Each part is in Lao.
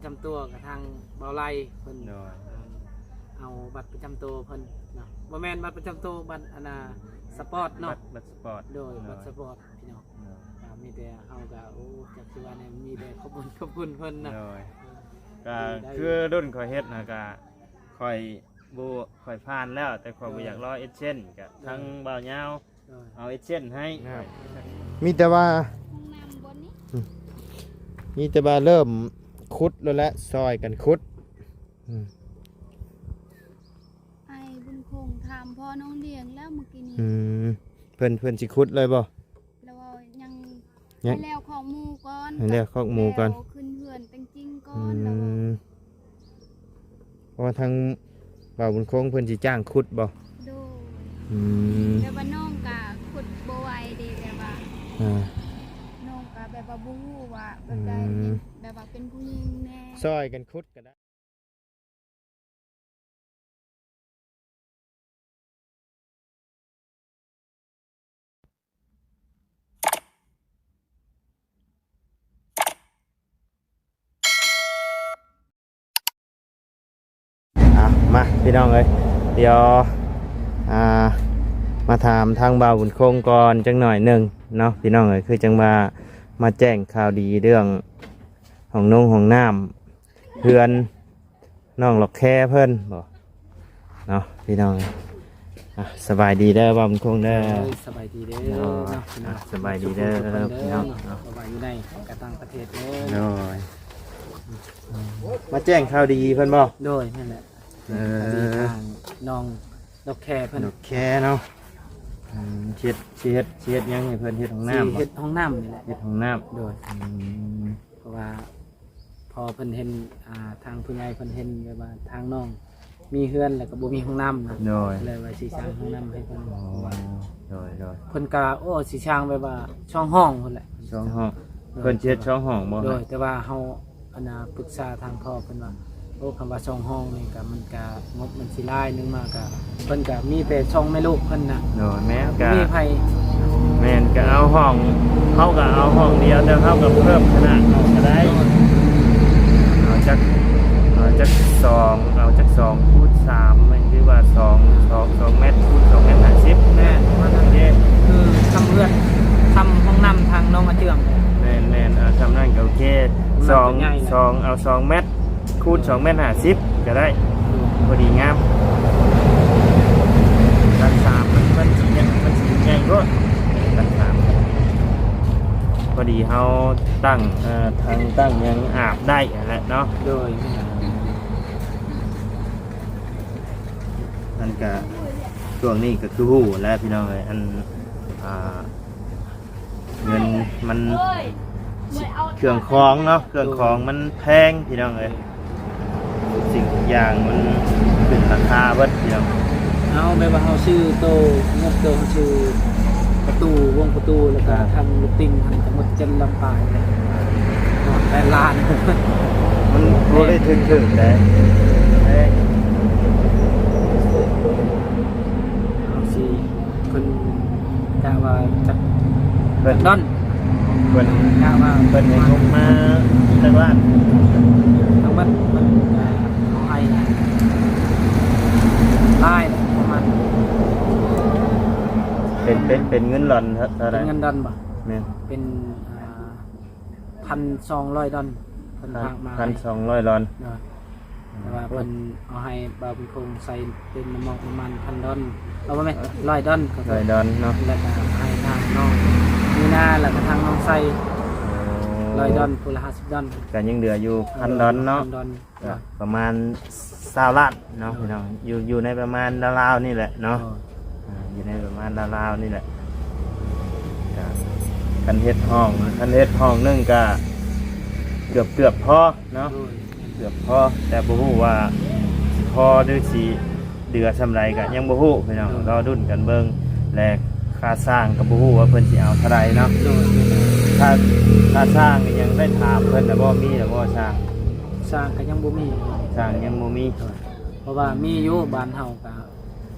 ຈຳຕົວກັບທາງເບົາໄລເພິ່ນ ໂດຍ ເອົາບັດປະຈຳໂຕເພິ່ນເນາະ ບໍ່ແມ່ນບັດປະຈຳໂຕ ບັດອັນນ່າສະປອດເນາະ ບັດ ບັດສະປອດ ໂດຍ ໂດຍ ບັດສະປອດພີ່ນ້ອງ ໂດຍ ກໍມີແຕ່ເຮົາກໍ ໂອ້ ຈັກຊິວ່າແນວ ມີແຕ່ຂອບຄຸນ ຂອບຄຸນເພິ່ນນະ ໂດຍ ເອີ ກໍຄືລຸ້ນຂ້ອຍເຮັດນະ ກໍຂ້ອຍບໍ່ ຂ້ອຍຜ່ານແລ້ວ ແຕ່ຂ້ອຍບໍ່ ໂດຍ ຢາກລໍເອັດເຊັ່ນ ກໍ ໂດຍ ທາງບ່າວຍາວ ໂດຍ ເອົາເອັດເຊັ່ນໃຫ້ ໂດຍ ມີແຕ່ວ່າ ຫ້ອງນ້ຳບ່ອນນີ້ ອືມ ມີແຕ່ວ່າເລີ່ມຂຸດແລ້ວແຫຼະ ຊ່ອຍກັນຂຸດ ອືມ ອ້າຍບຸນຄົງຖາມພໍ່ນ້ອງຫຼຽງແລ້ວມື້ກີ້ນີ້ ອືມ ເພິ່ນ ເພິ່ນຊິຂຸດເລີຍບໍ່? ລາວວ່າຍັງ ຍັງ ໃຫ້ແລ້ວຂອງໝູ່ກ່ອນ ໃຫ້ແລ້ວຂອງໝູ່ກ່ອນ ແລ້ວຂຶ້ນເຮືອນແຕ່ງຈິງກ່ອນ ອືມ ລາວວ່າ ເພາະວ່າທາງບ່າວບຸນຄົງເພິ່ນຊິຈ້າງຂຸດບໍ່? ໂດຍ ອືມ ແບບວ່ານ້ອງກະຂຸດບໍ່ໄຫວເດ້ ແບບວ່າ ອ່າ ນ້ອງກະແບບວ່າບໍ່ຮູ້ວ່າແບບໃດ ອືມ ແບບວ່າເປັນຜູ້ຍິງແດ່ ຊ່ອຍກັນຂຸດກໍໄດ້. ອ່ະ ມາພີ່ນ້ອງເອີຍ ດຽວ ອ່າ ມາຖາມທາງບ່າວບຸນຄົງກ່ອນຈັກໜ້ອຍໜຶ່ງເນາະ ພີ່ນ້ອງເອີຍ ຄືຈັ່ງວ່າມາແຈ້ງຂ່າວດີເລື່ອງຫ້ອງນົງຫ້ອງນ້ຳ ເຮືອນນ້ອງລັອກແຄເພິ່ນບໍເນາະ ພີ່ນ້ອງ ອ່ະ ສະບາຍດີເດີບ່າວບຸນຄົງເດີ ໂດຍ ສະບາຍດີເດີ ໂດຍ ເນາະ ອ່ະ ສະບາຍດີເດີ ທຸກຄົນເດີ ພີ່ນ້ອງເນາະ ເນາະ ບໍ່ວ່າຢູ່ໃນ ກະຕ່າງປະເທດເດີ ໂດຍ ມາແຈ້ງຂ່າວດີເພິ່ນບໍ ໂດຍ ນັ້ນແຫຼະ ເອີ ຂ່າວດີທາງນ້ອງລັອກແຄເພິ່ນ ລັອກແຄເນາະ ອືມ ເຮັດ ຊິເຮັດ ຊິເຮັດຫຍັງໃຫ້ເພິ່ນ ເຮັດຫ້ອງນ້ຳ ຊິເຮັດຫ້ອງນ້ຳນີ້ແຫຼະ ເຮັດຫ້ອງນ້ຳ ໂດຍ ອືມ ເພາະວ່າພໍເພິ່ນເຫັນ ອ່າ ທາງຜູ້ໃຫຍ່ເພິ່ນເຫັນແບບວ່າທາງນ້ອງມີເຮືອນ ແລ້ວກໍບໍ່ມີຫ້ອງນ້ຳນະ ໂດຍ ເລີຍວ່າຊິສ້າງຫ້ອງນ້ຳໃຫ້ເພິ່ນ ອໍ ໂດຍໆ ເພິ່ນກໍ ໂອ້ ຊິສ້າງແບບວ່າສອງຫ້ອງພຸ້ນແຫຼະ ສອງຫ້ອງ ໂດຍ ເພິ່ນຊິເຮັດສອງຫ້ອງບໍ່? ໂດຍ ແຕ່ວ່າເຮົາ ອັນນ່າ ປຶກສາທາງພໍ່ເພິ່ນວ່າ ໂອ້ ຄຳວ່າສອງຫ້ອງນີ້ກະ ມັນກະ ງົບມັນຊິຫຼາຍ ໜຶ່ງມາກະ ເພິ່ນກະມີແຕ່ສອງແມ່ລູກເພິ່ນນະ ໂດຍ ແມ່ນ ບໍ່ມີໃຜ ກະ ແມ່ນ ກະເອົາຫ້ອງ ເຮົາກະເອົາຫ້ອງດຽວ ແຕ່ເຮົາກະເພີ່ມຂະໜາດຫ້ອງກະໄດ້ ເອົາຈັກ ເອົາຈັກສອງ ເອົາຈັກສອງຄູນສາມ ແມ່ນ ຄືວ່າສອງ ສອງ ສອງແມັດຄູນສອງແມັດຫ້າສິບ ແມ່ນ ປະມານນັ້ນເດ້ ຄືທຳເຮືອນ ທຳຫ້ອງນ້ຳທາງນ້ອງອາເຈືອງ ແມ່ນໆ ເອົາຊ່ຳນັ້ນກະໂອເຄ ສອງ ສອງ ເອົາສອງແມັດ ຄູນສອງແມັດຫ້າສິບກະໄດ້ ໂດຍ ພໍດີງາມ ຄັນສາມມັນ ມັນຊິໃຫຍ່ ມັນຊິໃຫຍ່ໂພດ ຄັນສາມ ພໍດີເຮົາຕັ້ງ ເອີ ຖັງຕັ້ງຫຍັງອາບໄດ້ຫັ້ນແຫຼະເນາະ ໂດຍ ແມ່ນ ມັນກະ ຊ່ວງນີ້ກະຄືຮູ້ແຫຼະພີ່ນ້ອງເອີຍ ອັນ ອ່າ ເງິນມັນ ເຄື່ອງຂອງເນາະ ເຄື່ອງຂອງມັນແພງພີ່ນ້ອງເອີຍ ທຸກສິ່ງທຸກຢ່າງມັນຂຶ້ນລາຄາເບິດພີ່ນ້ອງ ເອົາແບບວ່າເຮົາຊື້ໂຕ ງົບໂຕເຮົາຊື້ປະຕູ ວົງປະຕູ ແລ້ວກະ ອ່າ ທຳລູກຕິ່ງຫັ້ນກະໝົດເຈັດລ້ານປາຍ ແປດລ້ານ ມັນບໍ່ໄດ້ຖືກໆໃດ ເຮົາຊິ ເພິ່ນກະວ່າຈັກ ເພິ່ນ ຈັກດອນ ເພິ່ນກະວ່າ ເພິ່ນໃຫ້ງົບມາຈັກລ້ານ ທັງໝົດເພິ່ນກະເອົາໃຫ້ຫຼາຍປະມານ ເປັນ ເປັນ ເປັນເງິນດອນເທົ່າໃດ? ເປັນເງິນດອນບໍ? ແມ່ນ ເປັນ ອ່າ ພັນສອງຮ້ອຍດອນ ເພິ່ນຝາກມາ ພັນສອງຮ້ອຍດອນ ໂດຍ ແຕ່ວ່າເພິ່ນເອົາໃຫ້ບ່າວບຸນຄົງໃສ່ເປັນນ້ຳມັນ ນ້ຳມັນພັນດອນ ເອົາບໍ່ແມ່ນ ເອີ ຮ້ອຍດອນ ຂໍໂທດ ຮ້ອຍດອນເນາະ ແລ້ວກະໃຫ້ທາງນ້ອງມີນາ ແລ້ວກະທາງນ້ອງໄຊ ໂອ້ ຮ້ອຍດອນ ຜູ້ລະຫ້າສິບດອນ ກະຍັງເຫຼືອຢູ່ພັນດອນເນາະ ພັນດອນ ກະປະມານຊາວລ້ານເນາະ ໂດຍ ພີ່ນ້ອງ ຢູ່ ຢູ່ໃນປະມານລາວໆນີ້ແຫຼະເນາະ ໂດຍ ອ່າ ຢູ່ໃນປະມານລາວໆນີ້ແຫຼະ ກະຄັນເຮັດຫ້ອງ ຄັນເຮັດຫ້ອງໜຶ່ງກະເກືອບໆພໍເນາະ ໂດຍ ເກືອບພໍ ແຕ່ບໍ່ຮູ້ວ່າຊິພໍ ຫຼື ຊິເຫຼືອສ່ຳໃດກະຍັງບໍ່ຮູ້ພີ່ນ້ອງ ໂດຍ ລໍລຸ້ນກັນເບິ່ງ ແລະ ຄ່າສ້າງກະບໍ່ຮູ້ວ່າເພິ່ນຊິເອົາເທົ່າໃດເນາະ ໂດຍ ຄ່າ ຄ່າສ້າງນີ້ຍັງໄດ້ຖາມເພິ່ນລະບໍ່ ມີລະບໍ່ຊ່າງ? ຊ່າງກະຍັງບໍ່ມີ ຊ່າງຍັງບໍ່ມີ ໂດຍ ເພາະວ່າມີຢູ່ບ້ານເຮົາກະ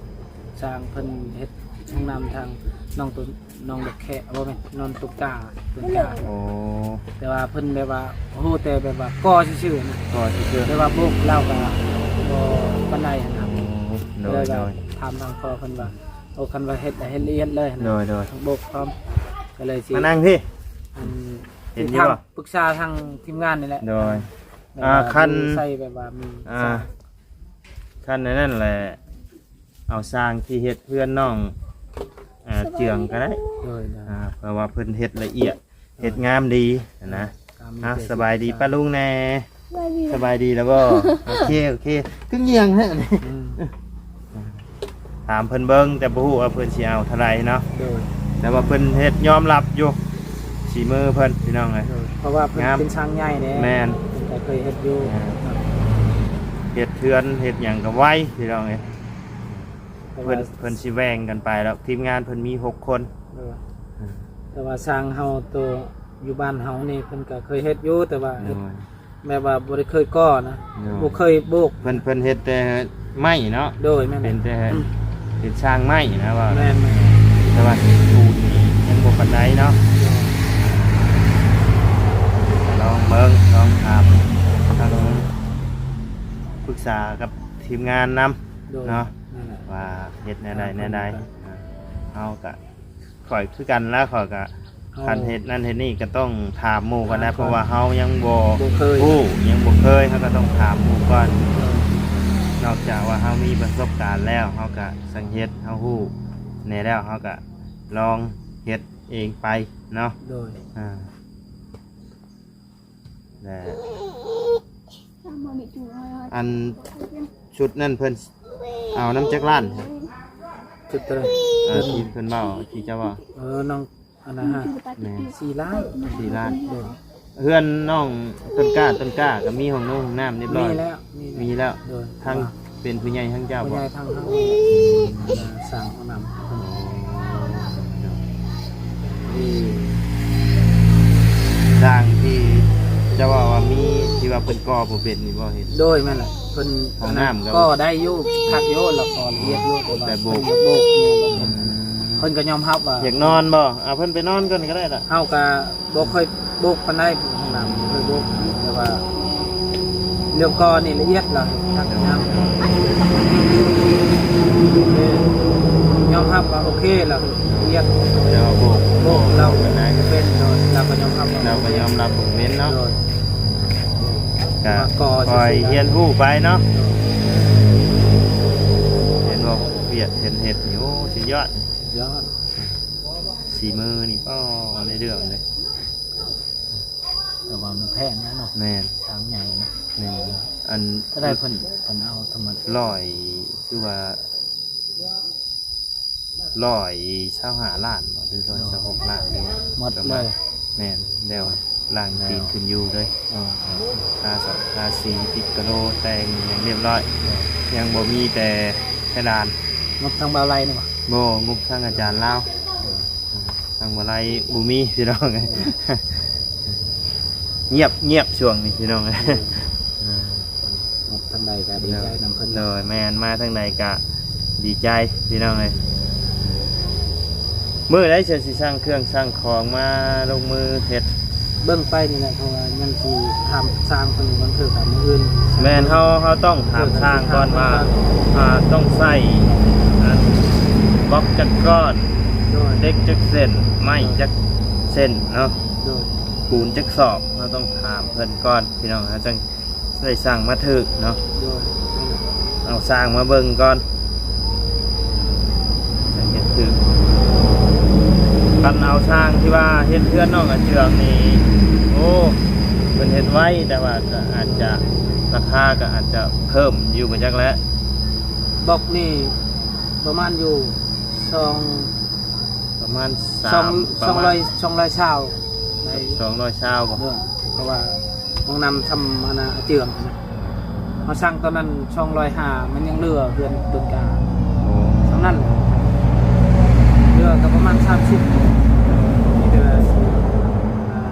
ຊ່າງເພິ່ນເຮັດຫ້ອງນ້ຳທາງ ນ້ອງຕຸນ ນ້ອງດອກແຄ ບໍ່ແມ່ນ ນ້ອງຕຸກຕາ ຕຸນຕາ ໂອ້ ແຕ່ວ່າເພິ່ນແບບວ່າຮູ້ແຕ່ແບບວ່າກໍ່ຊື່ໆນະ ກໍ່ຊື່ໆ ແຕ່ວ່າໂບກລາວກໍບໍ່ປານໃດຫັ້ນນະ ໂອ້ ໂດຍ ກໍເລີຍວ່າ ໂດຍ ຖາມທາງພໍ່ເພິ່ນວ່າ ໂອ້ ຄັນວ່າເຮັດ ເຮັດລະອຽດເລີຍຫັ້ນນະ ໂດຍ ໂດຍ ທັງໂບກພ້ອມ ກໍເລີຍຊິ ມານັ່ງພີ້ ອັນ ເຫັນຢູ່ບໍ່ ປຶກສາທາງທີມງານນີ້ແຫຼະ ໂດຍ ແບບວ່າ ອ່າ ຄັນ ໃສ່ແບບວ່າມີ ອ່າ ຊ່າງ ຄັນອັນນັ້ນແຫຼະ ເອົາຊ່າງທີ່ເຮັດເຮືອນນ້ອງ ອ່າ ສະບາຍດີ ເຈືອງກໍໄດ້ ໂດຍ ໂດຍ ອ່າ ເພາະວ່າເພິ່ນເຮັດລະອຽດ ເຮັດງາມດີຫັ້ນນະ ອ່າ ສະບາຍດີປ້າລຸງແດ່ ສະບາຍດີ ສະບາຍດີແລ້ວບໍ່? ໂອເຄ ໂອເຄ ຄືງຽງແທ້ນີ້ ອືມ ຖາມເພິ່ນເບິ່ງ ແຕ່ບໍ່ຮູ້ວ່າເພິ່ນຊິເອົາເທົ່າໃດເນາະ ໂດຍ ແຕ່ວ່າເພິ່ນເຮັດຍອມຮັບຢູ່ ສີມືເພິ່ນ ພີ່ນ້ອງເອີຍ ໂດຍ ເພາະວ່າເພິ່ນ ງາມ ເປັນຊ່າງໃຫຍ່ເດ້ ແມ່ນ ເພິ່ນກໍເຄີຍເຮັດຢູ່ ອ່າ ເນາະ ເຮັດເຮືອນເຮັດຫຍັງກໍໄວ ພີ່ນ້ອງເອີຍ ແຕ່ວ່າ ເພິ່ນ ເພິ່ນຊິແບ່ງກັນໄປແລ້ວ ທີມງານເພິ່ນມີຫົກຄົນ ໂດຍ ອ່າ ແຕ່ວ່າຊ່າງເຮົາໂຕຢູ່ບ້ານເຮົານີ້ ເພິ່ນກໍເຄີຍເຮັດຢູ່ ແຕ່ວ່າເຮັດ ໂດຍ ແບບວ່າບໍ່ໄດ້ເຄີຍກໍ່ນະ ໂດຍ ບໍ່ເຄີຍໂບກ ເພິ່ນ ເພິ່ນເຮັດແຕ່ໄມ້ເນາະ ໂດຍ ແມ່ນ ເປັນແຕ່ ອືມ ເປັນຊ່າງໄມ້ນະວ່າ ແມ່ນໆ ແຕ່ວ່າປູນນີ້ຍັງບໍ່ປານໃດເນາະ ໂດຍ ກໍລອງເບິ່ງ ລອງຖາມ ທາງ ປຶກສາກັບທີມງານນຳ ໂດຍ ເນາະ ນັ້ນແຫຼະ ວ່າເຮັດແນວໃດ ອ່າ ແນວໃດ ເພິ່ນກໍ ອ່າ ເຮົາກໍ ຂ້ອຍຄືກັນລະ ຂ້ອຍກະ ເຮົາ ຄັນເຮັດນັ້ນເຮັດນີ້ກໍຕ້ອງຖາມໝູ່ກ່ອນນະ ຖາມກ່ອນ ເພາະວ່າເຮົາຍັງບໍ່ ບໍ່ເຄີຍ ຮູ້ ຍັງບໍ່ເຄີຍ ເຮົາກໍຕ້ອງຖາມໝູ່ກ່ອນ ເອີ ນອກຈາກວ່າເຮົາມີປະສົບການແລ້ວ ເຮົາກໍສັງເຮັດ ເຮົາຮູ້ແດ່ແລ້ວ ເຮົາກໍລອງເຮັດເອງໄປເນາະ ໂດຍ ອ່າ ແລະ ອັນຊຸດນັ້ນເພິ່ນເອົານຳຈັກລ້ານ? ຊຸດໂຕໃດ? ເອີ ທີ່ເພິ່ນເວົ້າ ທີ່ເຈົ້າເວົ້າ ເອີ ນ້ອງ ອັນນັ້ນຫະ ແມ່ນ ສີ່ລ້ານ ສີ່ລ້ານ ໂດຍ ເຮືອນນ້ອງຕົ້ນກ້າ ຕົ້ນກ້າກໍມີຫ້ອງນົງຫ້ອງນ້ຳຮຽບຮ້ອຍ ມີແລ້ວ ມີແລ້ວ ມີແລ້ວ ໂດຍ ທັງ ເປັນຜູ້ໃຫຍ່ທັງເຈົ້າບໍ່? ຜູ້ໃຫຍ່ທັງເຮົາ ສ້າງຫ້ອງນ້ຳ ໂອ້ ສ້າງທີ່ເຈົ້າເວົ້າວ່າມີ ທີ່ວ່າເພິ່ນກໍ່ບໍ່ເປັນນີ້ບໍ່? ເຫັນ ໂດຍ ແມ່ນແຫຼະ ເພິ່ນ ຫ້ອງນ້ຳກໍ ກໍ່ໄດ້ຢູ່ ຄັກຢູ່ ລະກໍລະອຽດຢູ່ ແຕ່ວ່າ ແຕ່ໂບກ ໂບກ ອືມ ເພິ່ນກໍຍອມຮັບວ່າ ຢາກນອນບໍ່? ເອົາເພິ່ນໄປນອນກ່ອນກໍໄດ້ລະ ເຮົາກໍ ບໍ່ຄ່ອຍໂບກປານໃດ ຫ້ອງນ້ຳບໍ່ຄ່ອຍໂບກ ແຕ່ວ່າເລື່ອງກໍ່ນີ້ລະອຽດລະ ຄັກງາມ ຍອມຮັບວ່າໂອເຄລະ ລະອຽດ ແຕ່ວ່າໂບກ ໂບກລາວບໍ່ເປັນ ໂດຍ ລາວກໍຍອມຮັບວ່າ ລາວກໍຍອມຮັບບໍ່ເປັນເນາະ ໂດຍ ກະ ວ່າກໍ່ ຄ່ອຍ ຊື່ໆ ຮຽນຮູ້ໄປເນາະ ໂດຍ ເຫັນບໍ່ ວຽກເຫັນເຮັດນີ້ ໂອ້ ສຸດຍອດ ສຸດຍອດ ສີມືນີ້ ປ້ອ ໃນເລື່ອງເດ້ ແຕ່ວ່າມັນແພງນະເນາະ ແມ່ນ ຊ່າງໃຫຍ່ນະ ແມ່ນ ອັນ ເທົ່າໃດເພິ່ນ ເພິ່ນເອົາທັງໝົດ ຮ້ອຍ ຄືວ່າ ຮ້ອຍຊາວຫ້າລ້ານບໍ່ ຫຼື ຮ້ອຍຊາວຫົກລ້ານ ຫຼືວ່າ ໝົດເລີຍ ປະມານ ແມ່ນ ແລ້ວ ລ້າງຕີນຂຶ້ນຢູ່ເລີຍ ອໍ ທາສອງ ທາສີ ຕິດກະໂລ ແຕ່ງຫຍັງຮຽບຮ້ອຍ ຍັງບໍ່ມີແຕ່ເພດານ ງົບທາງບ່າວໄລນີ້ບໍ່? ບໍ່ ງົບທາງອາຈານລາວ ທາງບ່າວໄລບໍ່ມີພີ່ນ້ອງ ງຽບ ງຽບຊ່ວງນີ້ພີ່ນ້ອງ ເອີ ງົບທາງໃດກໍດີໃຈນຳເພິ່ນ ໂດຍ ແມ່ນ ມາທາງໃດກໍດີໃຈພີ່ນ້ອງເອີຍ ມື້ໃດເຈົ້າຊິສັ່ງເຄື່ອງສັ່ງຂອງມາລົງມືເຮັດ ເບິ່ງໄປນີ້ແຫຼະ ເພາະວ່າຍັງຊິຖາມຊ່າງເພິ່ນ ບາງເທື່ອກໍມື້ອື່ນ ແມ່ນ ເຮົາ ເຮົາຕ້ອງຖາມຊ່າງກ່ອນວ່າ ອ່າ ຕ້ອງໃຊ້ ອັນ ບລັອກຈັກກ້ອນ ໂດຍ ເຫຼັກຈັກເສັ້ນ ໄມ້ຈັກເສັ້ນເນາະ ໂດຍ ປູນຈັກສອບ ເຮົາຕ້ອງຖາມເພິ່ນກ່ອນ ພີ່ນ້ອງ ເຮົາຈັ່ງ ໄດ້ສ້າງມາຖືກເນາະ ໂດຍ ເອົາຊ່າງມາເບິ່ງກ່ອນ ຈັ່ງເຮັດຖືກ ຄັນເອົາຊ່າງທີ່ວ່າເຮັດເຮືອນນ້ອງອາເຈືອງນີ້ ໂອ້ ເພິ່ນເຮັດໄວ ແຕ່ວ່າກໍອາດຈະ ລາຄາກໍອາດຈະເພີ່ມຢູ່ ບໍ່ຈັກແຫຼະ ບລັອກນີ້ປະມານຢູ່ສອງ ປະມານສາມ ສອງ ປະມານ ສອງຮ້ອຍ ສອງຮ້ອຍຊາວ ໄດ້ ສອງຮ້ອຍຊາວບໍ່? ເອີ ເພາະວ່າຫ້ອງນ້ຳທຳອັນນະ ອາເຈືອງນະ ເຮົາສັ່ງຕອນນັ້ນສອງຮ້ອຍຫ້າ ມັນຍັງເຫຼືອເຮືອນຕົ້ນກາ ໂອ້ ສ່ຳນັ້ນ ເຫຼືອກໍປະມານສາມສິບ ມີແຕ່ວ່າ ອ່າ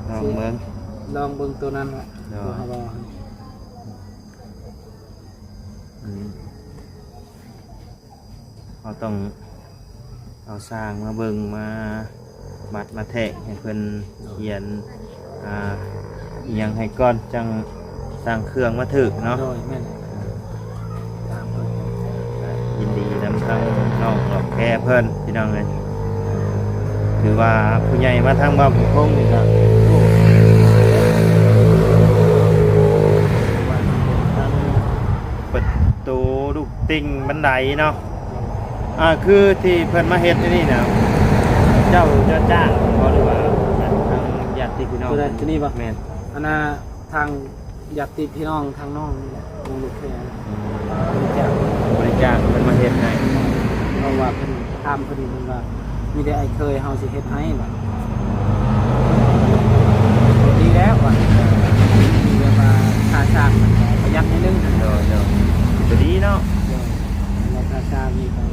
ລອງເບິ່ງ ລອງເບິ່ງໂຕນັ້ນແຫຼະ ໂດຍ ເຮົາລອງ ອືມ ເຮົາຕ້ອງ ເອົາຊ່າງມາເບິ່ງ ມາບັດມາແທກໃຫ້ເພິ່ນ ໂດຍ ຂຽນ ອ່າ ອີ່ຫຍັງໃຫ້ກ່ອນ ຈັ່ງສັ່ງເຄື່ອງມາຖືກເນາະ. ໂດຍ ແມ່ນ ຕາມເພິ່ນ. ຍິນດີນຳທາງນ້ອງດອກແຄເພິ່ນ ພີ່ນ້ອງເອີຍ. ຖືວ່າຜູ້ໃຫຍ່ມາທາງບ້ານພວກຄົງນີ້ກໍ ປະຕູລູກຕິ່ງບັນໄດເນາະ. ອ່າ ຄືທີ່ເພິ່ນມາເຮັດຢູ່ນີ້ນະ ເຈົ້າ ເຈົ້າຈ້າງບໍ່ ຫຼືວ່າທາງຍາດຕິພີ່ນ້ອງ? ຕົວໃດ? ຕົວນີ້ບໍ່? ແມ່ນ. ອັນນ່າ ທາງຍາດຕິພີ່ນ້ອງທາງນ້ອງນີ້ແຫຼະ ນ້ອງລູກແຄ ອືມ ບໍລິຈາກ ບໍລິຈາກເພິ່ນມາເຮັດໃຫ້. ເພາະວ່າເພິ່ນ ຖາມເພິ່ນ ເພິ່ນວ່າມີແຕ່ອ້າຍເຂີຍເຮົາຊິເຮັດໃຫ້ວ່າ ດີແລ້ວວ່າ ແບບວ່າຄ່າຈ້າງມັນກໍປະຢັດໜ້ອຍໜຶ່ງ. ໂດຍ ໂດຍ ກໍດີເນາະ. ໂດຍ ແລ້ວຄ່າຈ້າງນີ້ກໍ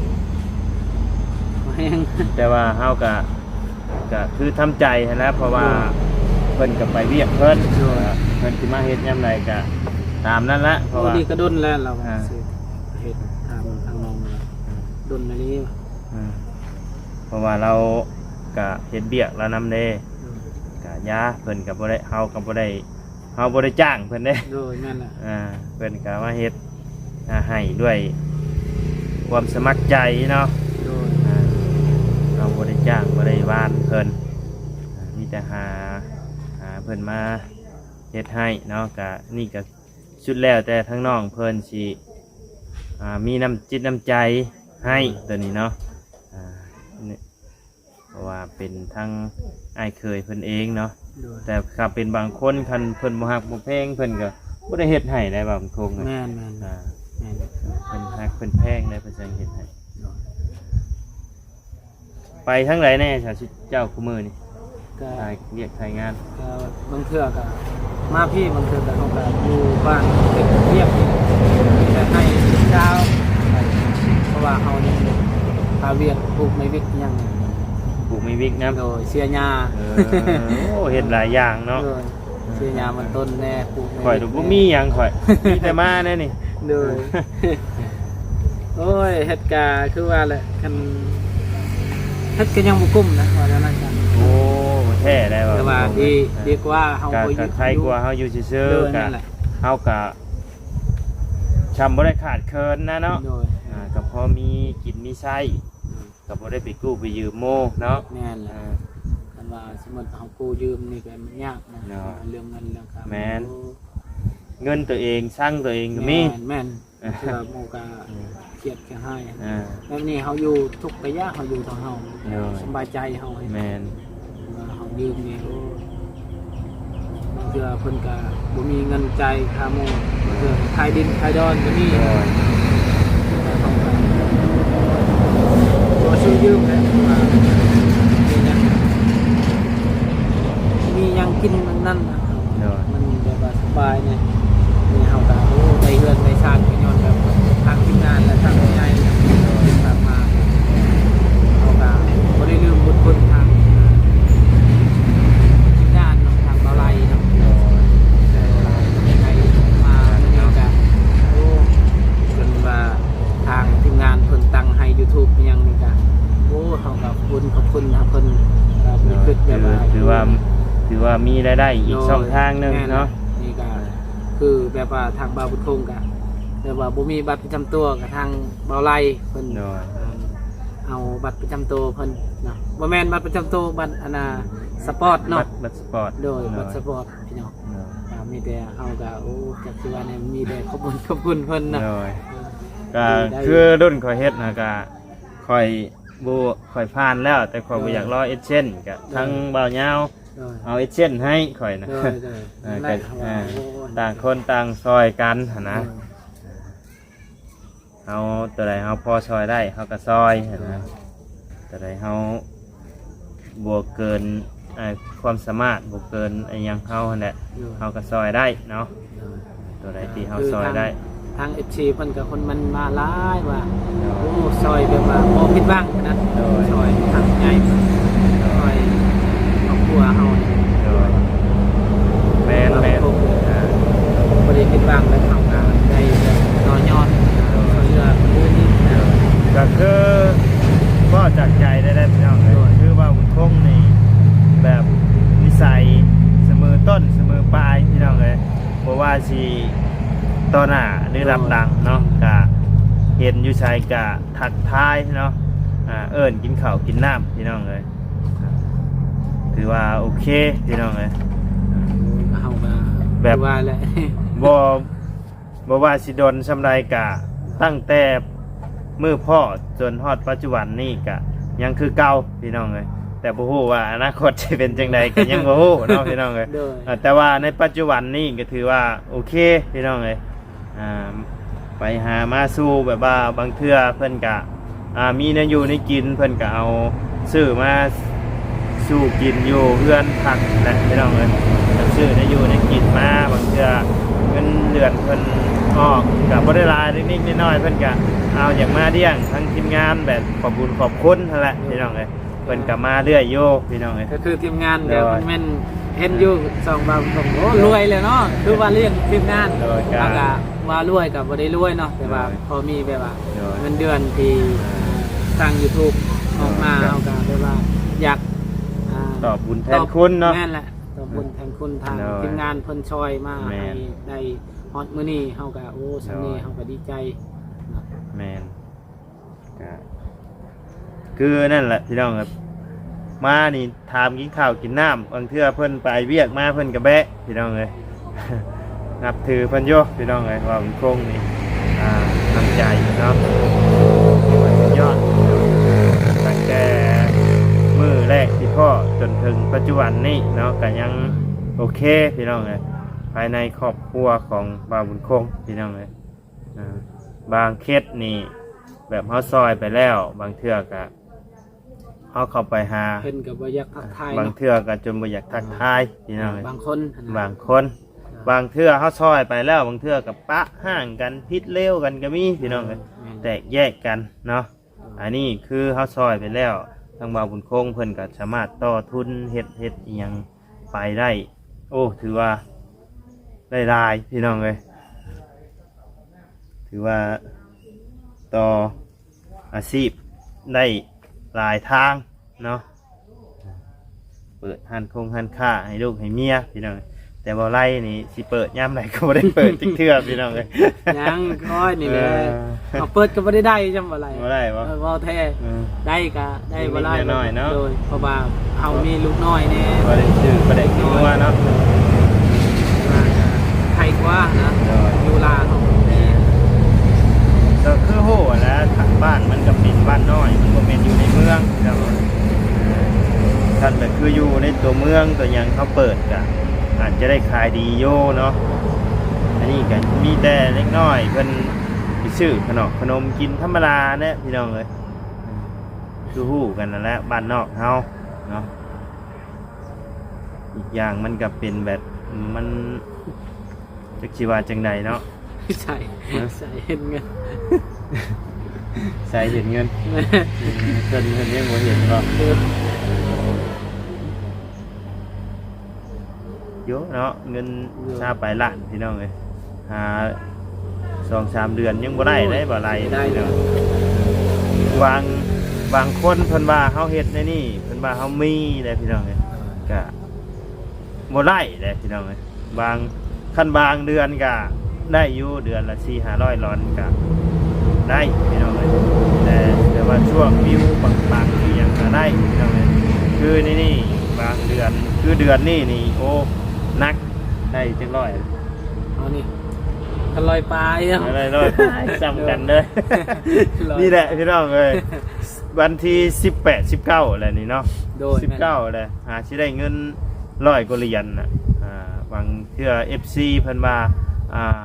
ແຮງ ແຕ່ວ່າເຮົາກໍ ກໍຄືທຳໃຈຫັ້ນແຫຼະ ເພາະວ່າ ໂດຍ ເພິ່ນກໍໄປວຽກເພິ່ນ ໂດຍ ເພິ່ນຊິມາເຮັດຍາມໃດກໍຕາມນັ້ນແຫຼະ. ເພາະວ່າ ໂອ້ ນີ້ກໍດົນແລ້ວລາວ ອ່າ ຊິເຮັດ ຖາມທາງນ້ອງ ອ່າ ດົນອີ່ຫຼີ. ອ່າ ເພາະວ່າລາວກະເຮັດວຽກລາວນຳເດ້. ໂດຍ ກະຢ່າ ເພິ່ນກະບໍ່ໄດ້ ເຮົາກະບໍ່ໄດ້ ເຮົາບໍ່ໄດ້ຈ້າງເພິ່ນເດ້. ໂດຍ ແມ່ນແຫຼະ. ອ່າ ເພິ່ນກະມາເຮັດ ອ່າ ໃຫ້ດ້ວຍຄວາມສະໝັກໃຈເນາະ. ໂດຍ ອ່າ ເຮົາບໍ່ໄດ້ຈ້າງ ບໍ່ໄດ້ວານເພິ່ນ. ອ່າ ມີແຕ່ຫາ ຫາເພິ່ນມາເຮັດໃຫ້ເນາະ. ກະ ນີ້ກະ ສຸດແລ້ວແຕ່ທາງນ້ອງເພິ່ນຊິ ອ່າ ມີນ້ຳຈິດນ້ຳໃຈໃຫ້ ໂດຍ ໂຕນີ້ເນາະ. ອ່າ ນີ້ ເພາະວ່າເປັນທາງອ້າຍເຂີຍເພິ່ນເອງເນາະ. ໂດຍ ແຕ່ຖ້າເປັນບາງຄົນ ຄັນເພິ່ນບໍ່ຮັກບໍ່ແພງ ເພິ່ນກໍບໍ່ໄດ້ເຮັດໃຫ້ໄດ໋ ບາງຄົນ. ແມ່ນໆ ອ່າ ແມ່ນ ເພິ່ນຮັກເພິ່ນແພງໄດ໋ ເພິ່ນຈັ່ງເຮັດໃຫ້. ໂດຍ ໄປທາງໃດແດ່ ເຈົ້າ ຊຸມເຈົ້າ ຄູ່ມື້ນີ້? ກໍ ຖ່າຍວຽກຖ່າຍງານ ກໍບາງເທື່ອກໍມາພີ້ ບາງເທື່ອກໍເຮົາກໍຢູ່ບ້ານເຮັດວຽກນີ້ ແຕ່ໃຫ້ເຊົ້າ ເພາະວ່າເຮົາຍັງຫາວຽກປູກໄມ້ວິກຫຍັງ. ປູກໄມ້ວິກນຳ? ໂດຍ ເສຍຫຍ້າ. ເອີ ໂອ້ ເຮັດຫຼາຍຢ່າງເນາະ. ໂດຍ ເສຍຫຍ້າມັນຕົ້ນແດ່ ປູກໄມ້ ຂ້ອຍບໍ່ມີຫຍັງ ຂ້ອຍມີແຕ່ມາແນ່ນີ້. ໂດຍ ໂອ້ຍ ເຮັດກະຄືວ່າແຫຼະ ຄັນເຮັດກະຍັງບໍ່ກຸ້ມນະ ວ່າແນວນັ້ນກະ. ໂອ້ ແທ້ໄດ໋ ວ່າ ແຕ່ວ່າດີ ດີກວ່າເຮົາ ກະ ບໍ່ຢູ່ ກະໄຄກວ່າເຮົາຢູ່ຊື່ໆ. ໂດຍ ກະ ນັ້ນແຫຼະ ເຮົາກະຊ່ຳບໍ່ໄດ້ຂາດເຂີນນະເນາະ. ໂດຍ ອ່າ ກະພໍມີກິນມີໃຊ້. ໂດຍ ກໍບໍ່ໄດ້ໄປກູ້ໄປຢືມໝູ່ເນາະ. ແມ່ນແຫຼະ. ອ່າ ຄັນວ່າສົມມຸດເຮົາກູ້ຢືມນີ້ກໍຍາກນະ ເນາະ ເລື່ອງເງິນເລື່ອງຄຳ. ແມ່ນ ໂອ້ ເງິນຕົວເອງ ຊັງຕົວເອງກໍມີ. ແມ່ນໆ ເທື່ອໝູ່ກໍ ອືມ ຄຽດກໍຮ້າຍ. ອ່າ ແບບນີ້ເຮົາຢູ່ທຸກໄປຢາກ ເຮົາຢູ່ທາງເຮົາ. ໂດຍ ສະບາຍໃຈເຮົາ. ແມ່ນ ວ່າເຮົາຢືມນີ້ ໂອ້ ບາງເທື່ອເພິ່ນກະບໍ່ມີເງິນຈ່າຍຄ່າໝູ່ ບາງເທື່ອຂາຍດິນຂາຍດອນກໍມີ. ໂດຍ ເຮົາກະບໍ່ຊື້ຢືມແຫຼະ ວ່າມີຫຍັງ ມີຫຍັງກິນນັ້ນນະ. ໂດຍ ມັນແບບວ່າສະບາຍແດ່. ນີ້ເຮົາກໍ ໂອ້ ໄດ້ເຮືອນໄດ້ຊານກໍຍ້ອນແບບທາງທີມງານ ແລະ ທາງຜູ້ໃຫຍ່ ໂດຍ ເປັນພາພາ ເຮົາກໍບໍ່ໄດ້ລືມບຸນຄຸນທາງທີມງານເນາະ ທາງບ່າວໄລເນາະ. ໂດຍ ແຕ່ວ່າໄດ້ມາມື້ນີ້ກໍ ໂອ້ ເພິ່ນວ່າ ທາງທີມງານເພິ່ນຕັ້ງໃຫ້ຢູທູບອີ່ຫຍັງນີ້ກະ ໂອ້ ເຮົາກະຂອບຄຸນ ຂອບຄຸນທາງເພິ່ນ ກໍມີຄຶດແບບວ່າ ຖື ຖືວ່າ ຖືວ່າມີລາຍໄດ້ອີກ ໂດຍ ຊ່ອງທາງໜຶ່ງເນາະ. ແມ່ນແຫຼະ. ນີ້ກະຄືແບບວ່າທາງບ່າວບຸນຄົງກະ ແບບວ່າບໍ່ມີບັດປະຈຳຕົວ ກະທາງບ່າວໄລເພິ່ນ ໂດຍ ເອົາບັດປະຈຳຕົວເພິ່ນເນາະ ບໍ່ແມ່ນບັດປະຈຳຕົວ ບັດອັນນ່າ ສະປອດເນາະ. ບັດ ບັດສະປອດ. ໂດຍ ໂດຍ ບັດສະປອດ ພີ່ນ້ອງ. ໂດຍ ກໍມີແຕ່ເຮົາກໍ ໂອ້ ຈັກຊິວ່າແນວ ມີແຕ່ຂອບຄຸນ ຂອບຄຸນເພິ່ນນະ. ໂດຍ ເອີ ກໍ ດີໃດ ຄືລຸ້ນຂ້ອຍເຮັດນະ ກໍຂ້ອຍບໍ່ ຂ້ອຍຜ່ານແລ້ວ ແຕ່ຂ້ອຍບໍ່ ໂດຍ ຢາກລໍເອັດເຊັນ ກໍ ໂດຍ ທາງບ່າວຍາວ ໂດຍ ເອົາເອັດເຊັນໃຫ້ຂ້ອຍນະ. ໂດຍ ໂດຍ ເອີ ນັ້ນແຫຼະ ກໍ ເຮົາວ່າ ເອີ ໂອ້ ຕ່າງຄົນຕ່າງຊ່ອຍກັນຫັ້ນນະ. ໂດຍ ເຮົາ ຕົວໃດເຮົາພໍຊ່ອຍໄດ້ ເຮົາກໍຊ່ອຍຫັ້ນນະ. ໂດຍ ຕົວໃດເຮົາບໍ່ເກີນ ອ່າ ຄວາມສາມາດ ບໍ່ເກີນອີ່ຫຍັງເຮົາຫັ້ນແຫຼະ ໂດຍ ເຮົາກໍຊ່ອຍໄດ້ເນາະ. ໂດຍ ຕົວໃດທີ່ເຮົາຊ່ອຍໄດ້ ທາງ ເອັຟຊີ ເພິ່ນກໍຄົນມັນມາຫຼາຍວ່າ ໂດຍ ໂອ້ ຊ່ອຍແບບວ່າບໍ່ຜິດຫວັງນະ. ໂດຍ ຊ່ອຍທາງໃຫຍ່ ໂດຍ ຊ່ອຍຄອບຄົວເຮົາ. ໂດຍ ແມ່ນໆ ບໍ່ໄດ້ຜິດຫວັງ ແລ້ວເຮົາກໍໄດ້ຕໍ່ຍອດ ໂດຍ ຊ່ວຍເຫຼືອຜູ້ອື່ນອີກນະ. ກໍຄືເວົ້າຈາກໃຈ ວ່າຊິຕໍ່ໜ້າ ຫຼື ໂດຍ ລັບຫຼັງເນາະ ກະເຫັນຢູ່ໃສກະທັກທາຍເນາະ ອ່າ ເອີ້ນກິນເຂົ້າກິນນ້ຳ ພີ່ນ້ອງເອີຍ ຖືວ່າໂອເຄ ພີ່ນ້ອງເອີຍ ເຮົາກໍ ແບບ ຄືວ່າແຫຼະ ບໍ່ ບໍ່ວ່າຊິດົນສ່ຳໃດກະ ຕັ້ງແຕ່ມື້ພໍ້ຈົນຮອດປັດຈຸບັນນີ້ກະຍັງຄືເກົ່າ ພີ່ນ້ອງເອີຍ ແຕ່ບໍ່ຮູ້ວ່າອະນາຄົດຊິເປັນຈັ່ງໃດກະຍັງບໍ່ຮູ້ເນາະ ພີ່ນ້ອງເອີຍ ໂດຍ ເອີ ແຕ່ວ່າໃນປັດຈຸບັນນີ້ກະຖືວ່າໂອເຄ ພີ່ນ້ອງເອີຍ ອ່າ ໄປຫາມາສູ່ ແບບວ່າບາງເທື່ອເພິ່ນກະ ອ່າ ມີແນວຢູ່ແນວກິນ ເພິ່ນກະເອົາຊື້ມາສູ່ກິນຢູ່ເຮືອນພັກແຫຼະ ພີ່ນ້ອງເອີຍ ກະຊື້ແນວຢູ່ແນວກິນມາ ບາງເທື່ອເງິນເດືອນເພິ່ນອອກກະບໍ່ໄດ້ຫຼາຍ ເລັກໆນ້ອຍໆ ເພິ່ນກະເອົາຫຍັງມາລ້ຽງທັງທີມງານ ແບບຂອບບຸນຂອບຄຸນຫັ້ນແຫຼະ ພີ່ນ້ອງເອີຍ. ເພິ່ນກໍມາເລື້ອຍຢູ່ພີ່ນ້ອງເອີຍ ກໍຄືທີມງານກໍ ໂດຍ ແມ່ນເຫັນຢູ່ຊ່ອງບ່າວບຸນຄົງ ໂອ້ ໂດຍ ລວຍແລ້ວເນາະ ຄືວ່າລ້ຽງທີມງານ ໂດຍ ກໍ ເຮົາກໍວ່າລວຍກໍບໍ່ໄດ້ລວຍເນາະ ແຕ່ວ່າ ໂດຍ ພໍມີແບບວ່າ ໂດຍ ເງິນເດືອນທີ່ ອ່າ ທາງ YouTube ອອກມາ ໂດຍ ເຮົາກໍແບບວ່າຢາກ ອ່າ ຕອບບຸນແທນຄຸນເນາະ ຕອບ ແມ່ນແຫຼະ ຕອບບຸນແທນຄຸນທາງ ໂດຍ ທີມງານເພິ່ນຊ່ອຍມາ ແມ່ນ ໃຫ້ໄດ້ຮອດມື້ນີ້ ເຮົາກໍ ໂອ້ ສ່ຳນີ້ ໂດຍ ເຮົາກໍດີໃຈເນາະ ແມ່ນ ກະຄືນັ້ນແຫຼະພີ່ນ້ອງເອີຍ ມານີ້ຖາມກິນເຂົ້າກິນນ້ຳ ບາງເທື່ອເພິ່ນໄປວຽກມາເພິ່ນກະແບະພີ່ນ້ອງເອີຍ ນັບຖືເພິ່ນຢູ່ພີ່ນ້ອງເອີຍ ວ່າບຸນຄົງນີ້ ອ່າ ນ້ຳໃຈເນາະ ສຸດຍອດ ຕັ້ງແຕ່ມື້ແລກທີ່ພໍ້ຈົນເຖິງປັດຈຸບັນນີ້ເນາະ ກະຍັງໂອເຄພີ່ນ້ອງເອີຍ ພາຍໃນຄອບຄົວຂອງບ່າວບຸນຄົງພີ່ນ້ອງເອີຍ ອ່າ ບາງເຂດນີ້ແບບເຮົາຊ່ອຍໄປແລ້ວ ບາງເທື່ອກະເຮົາເຂົ້າໄປຫາ ເພິ່ນກໍບໍ່ຢາກທັກທາຍເນາະ ບາງເທື່ອກໍຈົນບໍ່ຢາກທັກທາຍ ພີ່ນ້ອງເອີຍ ບາງຄົນຫັ້ນນະ ບາງຄົນ ອ່າ ບາງເທື່ອເຮົາຊ່ອຍໄປແລ້ວ ບາງເທື່ອກໍປະຮ້າງກັນ ຜິດເລວກັນກໍມີ ພີ່ນ້ອງເອີຍ ແມ່ນ ແຕກແຍກກັນເນາະ ອັນນີ້ຄືເຮົາຊ່ອຍໄປແລ້ວ ທາງບ່າວບຸນຄົງເພິ່ນກໍສາມາດຕໍ່ທຶນເຮັດ ເຮັດອີ່ຫຍັງໄປໄດ້ ໂອ້ ຖືວ່າໄດ້ຫຼາຍພີ່ນ້ອງເອີຍ ຖືວ່າຕໍ່ອາຊີບໄດ້ຫຼາຍທາງເນາະ ເປີດຮ້ານຄົງຮ້ານຄ້າໃຫ້ລູກໃຫ້ເມຍພີ່ນ້ອງ ແຕ່ບໍ່ໄລ່ນີ້ຊິເປີດຍາມໃດກໍບໍ່ໄດ້ເປີດຈັກເທື່ອພີ່ນ້ອງເອີຍ ຍັງຄ່ອຍນີ້ແຫຼະ ເອີ ເອົາເປີດກໍບໍ່ໄດ້ໄດ້ຊ້ຳ ບໍ່ໄດ້ ບໍ່ໄດ້ບໍ່ ເອີ ເວົ້າແທ້ ເອີ ໄດ້ກໍໄດ້ບໍ່ຫຼາຍ ເລັກໆນ້ອຍໆເນາະ ໂດຍ ເພາະວ່າເຮົາມີລູກນ້ອຍແດ່ ບໍ່ໄດ້ຊື້ປາແດກກິນນົວເນາະ ໂດຍ ວ່າກໍໄຄກວ່ານະ ໂດຍ ຢູ່ລາວເຮົາ ແມ່ນ ກໍຄືຮູ້ແຫຼະ ບ້ານມັນກໍເປັນບ້ານນ້ອຍ ມັນບໍ່ແມ່ນຢູ່ໃນເມືອງ ເຈົ້າ ຄັນແບບຄືຢູ່ໃນຕົວເມືອງຕົວຫຍັງເຮົາເປີດກະອາດຈະໄດ້ຂາຍດີຢູ່ເນາະ ອັນນີ້ກະມີແຕ່ເລັກນ້ອຍເພິ່ນໄປຊື້ຂະໜອກຂະໜົມກິນທຳມະດາແຫຼະພີ່ນ້ອງເອີຍ ຄືຮູ້ກັນນັ້ນແຫຼະບ້ານນອກເຮົາເນາະ ອີກຢ່າງມັນກະເປັນແບບ ມັນ ຈັກຊິວ່າຈັ່ງໃດເນາະ ໃສ່ ຮະ ໃສ່ເຫັນເງິນ ໃສ່ເຫັນເງິນ ແມ່ນ ເພິ່ນ ເພິ່ນຍັງບໍ່ເຫັນເນາະ ເອີ ໂຍເນາະ ເງິນຊາວປາຍລ້ານພີ່ນ້ອງເອີຍ ຫາສອງສາມເດືອນຍັງບໍ່ໄດ້ເດ້ ບໍ່ໄດ້ ບໍ່ໄດ້ ພີ່ນ້ອງ ບາງ ບາງຄົນເພິ່ນວ່າເຮົາເຮັດໃນນີ້ ເພິ່ນວ່າເຮົາມີເດ້ພີ່ນ້ອງເອີຍ ກະ ບໍ່ໄດ້ເດ້ພີ່ນ້ອງເອີຍ ບາງ ຄັນບາງເດືອນກະໄດ້ຢູ່ ເດືອນລະສີ່ຫ້າຮ້ອຍດອນກະໄດ້ພີ່ນ້ອງເອີຍ ແຕ່ ແຕ່ວ່າຊ່ວງວິວປັງໆອີ່ຫຍັງກະໄດ້ພີ່ນ້ອງເອີຍ ຄືໃນນີ້ບາງເດືອນ ຄືເດືອນນີ້ນີ້ ໂອ້ ໜັກ ໄດ້ຈັກຮ້ອຍ ເອົານີ້ ຄັນຮ້ອຍປາຍ ໄດ້ຮ້ອຍປາຍ ສ່ຳກັນເດີ ຮ້ອຍ ນີ້ແຫຼະພີ່ນ້ອງເອີຍ ວັນທີສິບແປດ ສິບເກົ້າແຫຼະນີ້ເນາະ ໂດຍ ສິບເກົ້າແຫຼະ ຫາຊິໄດ້ເງິນຮ້ອຍກວ່າຫຼຽນນະ ອ່າ ບາງເທື່ອເອັຟຊີເພິ່ນວ່າ ອ່າ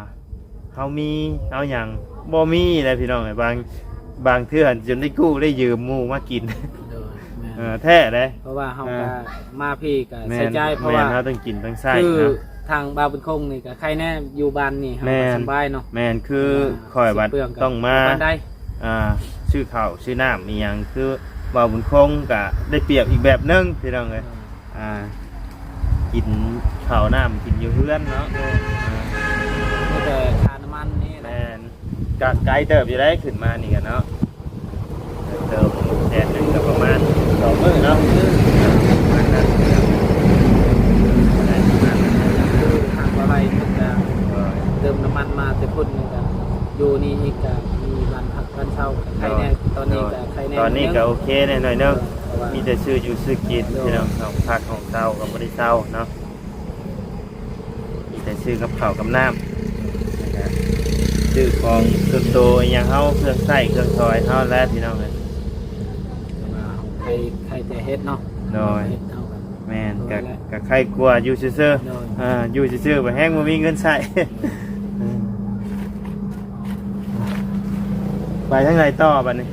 ເຮົາມີເຮົາຫຍັງ ບໍ່ມີເດ້ພີ່ນ້ອງເອີຍ ບາງ ບາງເທື່ອຈົນໄດ້ກູ້ໄດ້ຢືມໝູ່ມາກິນ ໂດຍ ແມ່ນ ເອີ ແທ້ເດ້ ເພາະວ່າເຮົາ ອ່າ ກໍມາພີ້ກໍ ແມ່ນ ໃຊ້ຈ່າຍ ເພາະວ່າ ແມ່ນ ເຮົາຕ້ອງກິນຕ້ອງໃຊ້ ຄືເນາະ ທາງບ່າວບຸນຄົງນີ້ກໍໃຄແນ່ ຢູ່ບ້ານນີ້ເຮົາ ແມ່ນ ກໍສະບາຍເນາະ ແມ່ນ ຄື ອ່າ ຂ້ອຍບັດ ຊິເປືອງກໍ ຕ້ອງມາ ປານໃດ ອ່າ ຊື້ເຂົ້າຊື້ນ້ຳອີ່ຫຍັງ ຄືບ່າວບຸນຄົງກໍໄດ້ປຽບອີກແບບໜຶ່ງພີ່ນ້ອງເອີຍ ອ່າ ອ່າ ກິນເຂົ້ານ້ຳກິນຢູ່ເຮືອນເນາະ ໂດຍ ອ່າ ມີແຕ່ຄ່ານ້ຳມັນນີ້ແຫຼະ ແມ່ນ ກະໄກເຕີບຢູ່ເດ້ ຂຶ້ນມານີ້ກະເນາະ ເຕີບແດດໜຶ່ງກະປະມານສອງມື້ເນາະ ປະມານນັ້ນ ໄດ້ປະມານນັ້ນ ຄືຫາກວ່າໄລ່ໝົດກະ ໂດ ເຕີມນ້ຳມັນມາແຕ່ພຸ້ນ ແລ້ວກໍຢູ່ນີ້ອີກ ກໍມີບ້ານພັກບ້ານເຊົ່າ ກໍໄຄແດ່. ໂດຍ ຕອນນີ້ກໍໄຄແດ່ ຕອນນີ້ກໍໂອເຄແດ່ໜ້ອຍໜຶ່ງ. ໂດຍ ເພາະວ່າ ມີແຕ່ຊື້ຢູ່ຊື້ກິນ ໂດຍ ພີ່ນ້ອງ. ຫ້ອງພັກຫ້ອງເຊົ່າກໍບໍ່ໄດ້ເຊົ່າເນາະ ມີແຕ່ຊື້ກັບເຂົ້າກັບນ້ຳ ແລ້ວກໍຊື້ຂອງສ່ວນໂຕອີ່ຫຍັງເຮົາ ເຄື່ອງໃຊ້ເຄື່ອງສອຍເຮົາແຫຼະ ພີ່ນ້ອງເອີຍ. ແຕ່ວ່າເຮົາໄຄ ໄຄແຕ່ເຮັດເນາະ. ໂດຍ ເຮັດເຮົາກໍ ແມ່ນ ກໍ ກໍໄຄກວ່າຢູ່ຊື່ໆ. ໂດຍ ເອີ ຢູ່ຊື່ໆ ບໍ່ແຮງບໍ່ມີເງິນໃຊ້. ໄປທາງໃດຕໍ່ບັດນີ້?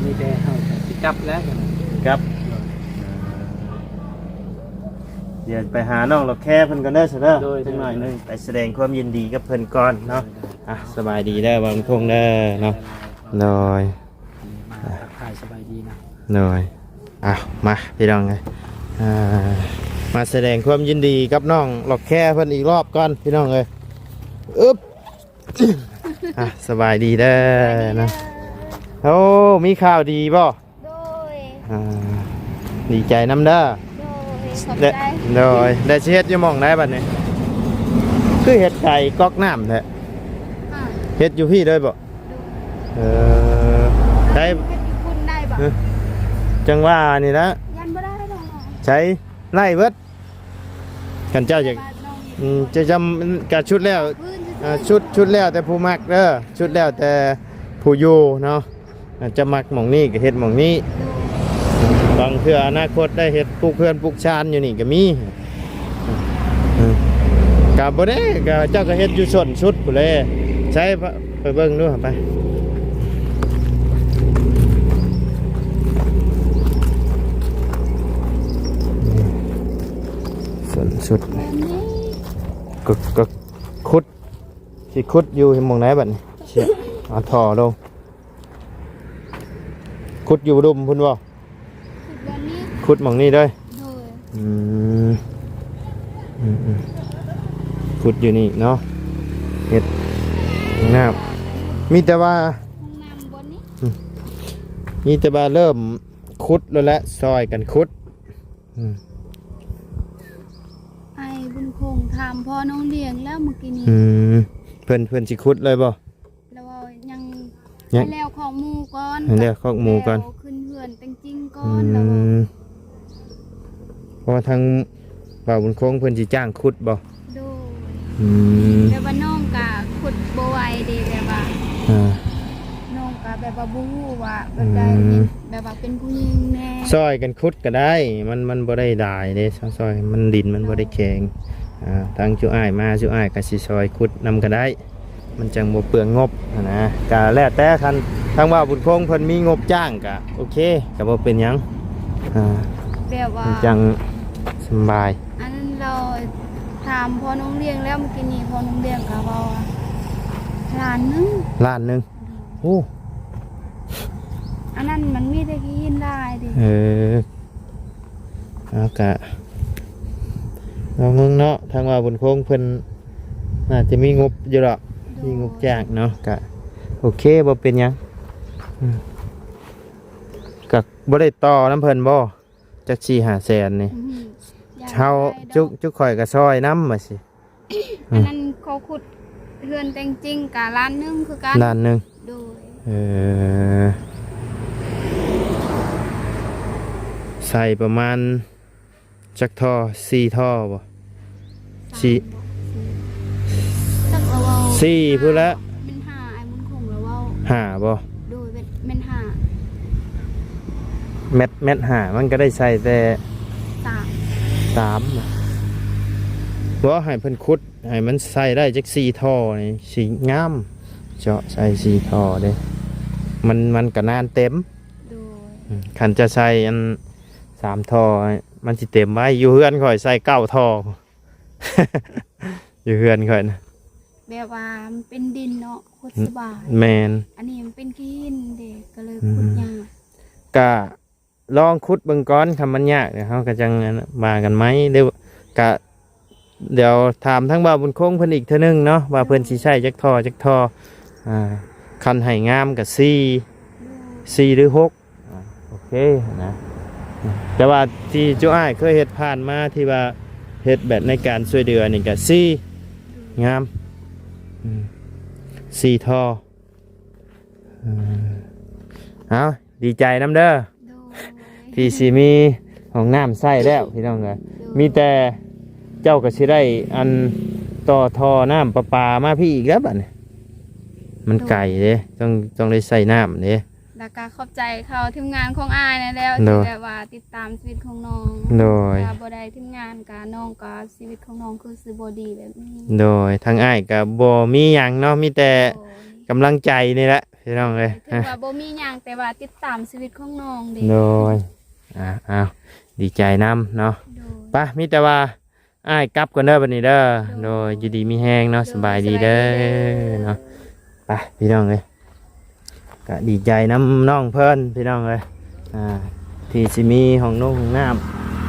ມີແຕ່ເຮົາກໍຊິກັບແລ້ວ ກັບ. ໂດຍ ດຽວໄປຫານ້ອງລັອກແຄເພິ່ນກ່ອນເດີ ຊະເດີ. ໂດຍ ຈັກໜ້ອຍໜຶ່ງ ໂດຍ ໄປສະແດງຄວາມຍິນດີກັບເພິ່ນກ່ອນເນາະ. ໂດຍ ໂດຍ ອ່ະ ສະບາຍດີເດີ ບ່າວບຸນຄົງເດີເນາະ. ໂດຍ ມາທັກທາຍສະບາຍດີນະ. ໂດຍ ອ້າວ ມາພີ່ນ້ອງເອີຍ ອ່າ ມາສະແດງຄວາມຍິນດີກັບນ້ອງລັອກແຄເພິ່ນອີກລອບກ່ອນພີ່ນ້ອງເອີຍ. ອຶບ ອ່ະ ສະບາຍດີເດີເນາະ. ໂອ້ ມີຂ່າວດີບໍ່? ໂດຍ ອ່າ ດີໃຈນຳເດີ. ໂດຍ ຂອບໃຈ. ໂດຍ ໄດ້ຊິເຮັດຢູ່ໝ່ອງໃດບັດນີ້? ຄືເຮັດໄກກອກນ້ຳແທ້? ອ່າ ເຮັດຢູ່ພີ້ເລີຍບໍ່? ໂດຍ ເອີ ໄດ້ ເຮັດຢູ່ພຸ້ນໄດ້ບໍ່? ເອີ ຈັ່ງວ່ານີ້ລະ ຢ້ານບໍ່ໄດ້ດອກ. ໃສ ໄດ້ເບິດ. ຄັນເຈົ້າຢາກ ອືມ ຈະຈຳ ກະຊຸດແລ້ວ ອ່າ ຊຸດ ຊຸດແລ້ວແຕ່ຜູ້ມັກເດີ ຊຸດແລ້ວແຕ່ຜູ້ຢູ່ເນາະ. ອາດຈະມັກໝ່ອງນີ້ກໍເຮັດໝ່ອງນີ້. ໂດຍ ບາງເທື່ອອະນາຄົດໄດ້ເຮັດ ປູກເຮືອນປູກຊານຢູ່ນີ້ກໍມີ. ເອີ ກໍບໍ່ໄດ້ ກໍເຈົ້າກໍເຮັດຢູ່ສົ້ນສຸດພຸ້ນແຫຼະ. ໃສ ໄປເບິ່ງດູ ໄປ ສົ້ນສຸດ ກໍ ກໍ ຂຸດ ຊິຂຸດຢູ່ໝ່ອງໃດບັດນີ້? ຊິເອົາທໍ່ລົງ ຂຸດຢູ່ລຸ່ມພຸ້ນບໍ່? ຂຸດບ່ອນນີ້ ຂຸດໝ່ອງນີ້ເດີ. ໂດຍ ອືມ ອືມໆ ຂຸດຢູ່ນີ້ເນາະ ເຮັດຫ້ອງນ້ຳ. ມີແຕ່ວ່າ ຫ້ອງນ້ຳບ່ອນນີ້ ອືມ ມີແຕ່ວ່າເລີ່ມຂຸດແລ້ວແຫຼະ ຊ່ອຍກັນຂຸດ. ອືມ ອ້າຍບຸນຄົງຖາມພໍ່ນ້ອງລ້ຽງແລ້ວມື້ກີ້ນີ້. ອືມ ເພິ່ນ ເພິ່ນຊິຂຸດເລີຍບໍ່? ລາວວ່າຍັງ ຍັງ ໃຫ້ແລ້ວຂອງໝູ່ກ່ອນ ໃຫ້ແລ້ວຂອງໝູ່ກ່ອນ ແລ້ວຂຶ້ນເຮືອນແຕ່ງຈິງກ່ອນ. ອືມ ລາວວ່າ ເພາະວ່າທາງບ່າວບຸນຄົງເພິ່ນຊິຈ້າງຂຸດບໍ່? ໂດຍ ອືມ ແບບວ່ານ້ອງກະຂຸດບໍ່ໄຫວເດ້ ແບບວ່າ ອ່າ ນ້ອງກະແບບວ່າບໍ່ຮູ້ວ່າແບບໃດ ອືມ ແບບວ່າເປັນຜູ້ຍິງແດ່ ຊ່ອຍກັນຂຸດກໍໄດ້ ມັນ ມັນບໍ່ໄດ້ຫຼາຍເດ້ ຊ່ອຍ ມັນ ດິນມັນບໍ່ໄດ້ແຂງ. ໂດຍ ອ່າ ທາງຈຸອ້າຍມາ ຈຸອ້າຍກໍຊິຊ່ອຍຂຸດນຳກໍໄດ້ ມັນຈັ່ງບໍ່ເປືອງງົບຫັ້ນນະ. ກະແລ້ວແຕ່ ຄັນທາງບ່າວບຸນຄົງເພິ່ນມີງົບຈ້າງກະໂອເຄ ກະບໍ່ເປັນຫຍັງ ອ່າ ແບບວ່າ ມັນຈັ່ງສຳບາຍ. ອັນນັ້ນລາວຖາມພໍ່ນ້ອງລ້ຽງແລ້ວ ມື້ກີ້ນີ້ພໍ່ນ້ອງລ້ຽງກໍເວົ້າວ່າລ້ານໜຶ່ງ ລ້ານໜຶ່ງ. ໂອ້ ອັນນັ້ນມັນມີແຕ່ຂີ້ຫີນຫຼາຍເດ້. ເອີ ເອົາກະ ລອງເບິ່ງເນາະ ທາງບ່າວບຸນຄົງເພິ່ນໜ້າຈະມີງົບຢູ່ດອກ. ໂດຍ ມີງົບຈ້າງເນາະ ກະໂອເຄ ບໍ່ເປັນຫຍັງ. ອືມ ກະບໍ່ໄດ້ຕໍ່ນຳເພິ່ນບໍ່? ຈັກສີ່ຫ້າແສນນີ້ ອືມ ເຮົາ ຢາກໄດ້ດອກ ຈຸ ຈຸຂ້ອຍກໍຊ່ອຍນຳວ່າຊີ້. ອືມ ອັນນັ້ນເຂົາຂຸດເຮືອນແຕ່ງຈິງກະລ້ານໜຶ່ງຄືກັນ. ລ້ານໜຶ່ງ ໂດຍ ເອີ ໃສ່ປະມານຈັກທໍ່? ສີ່ທໍ່ບໍ່? ສາມ ສີ່ ບໍ່? ສີ່ ຈັກລະເວົ້າ ສີ່ພຸ້ນແຫຼະ. ແມ່ນຫ້າ ອ້າຍບຸນຄົງລະເວົ້າ. ຫ້າບໍ່? ໂດຍ ແມ່ນ ແມ່ນຫ້າ. ແມັດ ແມັດຫ້າ ມັນກໍໄດ້ໃສ່ແຕ່ ສາມ ສາມ. ບໍ່ ໃຫ້ເພິ່ນຂຸດ ໃຫ້ມັນໃສ່ໄດ້ຈັກສີ່ທໍ່ນີ້ຊິງາມ ເຈາະໃສ່ສີ່ທໍ່ເດ້ ມັນ ມັນກໍນານເຕັມ. ໂດຍ ອືມ ຄັນຈະໃສ່ອັນສາມທໍ່ ມັນຊິເຕັມໄວ. ຢູ່ເຮືອນຂ້ອຍໃສ່ເກົ້າທໍ່ ຢູ່ເຮືອນຂ້ອຍນະ ແບບວ່າມັນເປັນດິນເນາະ ຂຸດສະບາຍ. ແມ່ນ ອັນນີ້ມັນເປັນຂີ້ຫີນເດ້ ກໍເລີຍ ອືມ ຂຸດຍາກ. ກະລອງຂຸດເບິ່ງກ່ອນ ຄັນມັນຍາກເຮົາກໍຈັ່ງ ອັນ ວ່າກັນໃໝ່. ຫຼືກະດຽວຖາມທາງບ່າວບຸນຄົງເພິ່ນອີກເທື່ອໜຶ່ງເນາະ ວ່າເພິ່ນ ໂດຍ ຊິໃຊ້ຈັກທໍ່ ຈັກທໍ່. ອ່າ ຄັນໃຫ້ງາມກໍສີ່ ໂດຍ ສີ່ຫຼືຫົກ. ອ່າ ໂອເຄນະ ແຕ່ວ່າທີ່ຈຸອ້າຍເຄີຍເຮັດຜ່ານມາ ທີ່ວ່າເຮັດແບບໃນການຊ່ວຍເຫຼືອນີ້ກໍສີ່. ງາມ ອືມ ສີ່ທໍ່ ເອີ ເອົາ ດີໃຈນຳເດີ ໂດຍ ທີ່ຊິມີຫ້ອງນ້ຳໃຊ້ແລ້ວພີ່ນ້ອງເອີຍ ໂດຍ ມີແຕ່ເຈົ້າກໍຊິໄດ້ອັນຕໍ່ທໍ່ນ້ຳປະປາມາພີ້ອີກແລ້ວບັດນີ້ ມັນ ໂດຍ ໄກເດ້ ຕ້ອງ ຕ້ອງໄດ້ໃຊ້ນ້ຳເດ້ ແລ້ວກໍຂອບໃຈເຂົາທີມງານຂອງອ້າຍນັ້ນແຫຼະ ໂດຍ ທີ່ແບບວ່າຕິດຕາມຊີວິດຂອງນ້ອງ ໂດຍ ຖ້າບໍ່ໄດ້ທີມງານກໍນ້ອງກໍຊີວິດຂອງນ້ອງຄືຊິບໍ່ດີແບບນີ້ ໂດຍ ທາງອ້າຍກໍບໍ່ມີຫຍັງເນາະ ມີແຕ່ ໂດຍ ກຳລັງໃຈນີ້ແຫຼະພີ່ນ້ອງເອີຍ ຖືວ່າບໍ່ມີຫຍັງ ແຕ່ວ່າຕິດຕາມຊີວິດຂອງນ້ອງເດ້ ໂດຍ ອ່າ ອ້າວ ດີໃຈນຳເນາະ ໂດຍ ໄປ ມີແຕ່ວ່າ ອ້າຍກັບກ່ອນເດີບັດນີ້ເດີ ໂດຍ ໂດຍ ຢູ່ດີມີແຮງເນາະ ໂດຍ ສະບາຍດີເດີ ສະບາຍດີເດີ ເນາະ ໄປພີ່ນ້ອງເອີຍ ກະດີໃຈນຳນ້ອງເພິ່ນພີ່ນ້ອງເອີຍ ອ່າ ທີ່ຊິມີຫ້ອງນົງຫ້ອງນ້ຳ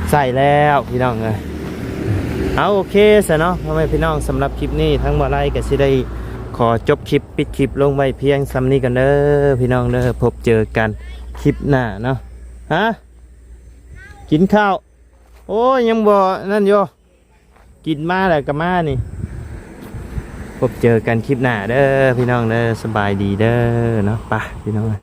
ໃຊ້ແລ້ວພີ່ນ້ອງເອີຍ ເອົາ ໂອເຄຊະເນາະ ພໍ່ແມ່ພີ່ນ້ອງ ສຳລັບຄລິບນີ້ທາງບ່າວໄລກະຊິໄດ້ຂໍຈົບຄລິບ ປິດຄລິບລົງໄວ້ພຽງສ່ຳນີ້ກ່ອນເດີພີ່ນ້ອງເດີ ພົບເຈີກັນຄລິບໜ້າເນາະ ຮະ ກິນເຂົ້າ ໂອ້ຍ ຍັງບໍ່ນັ້ນຢູ່ ກິນມາແລ້ວກໍມານີ້ ພົບເຈີກັນຄລິບໜ້າເດີພີ່ນ້ອງເດີ ສະບາຍດີເດີເນາະ ໄປພີ່ນ້ອງ.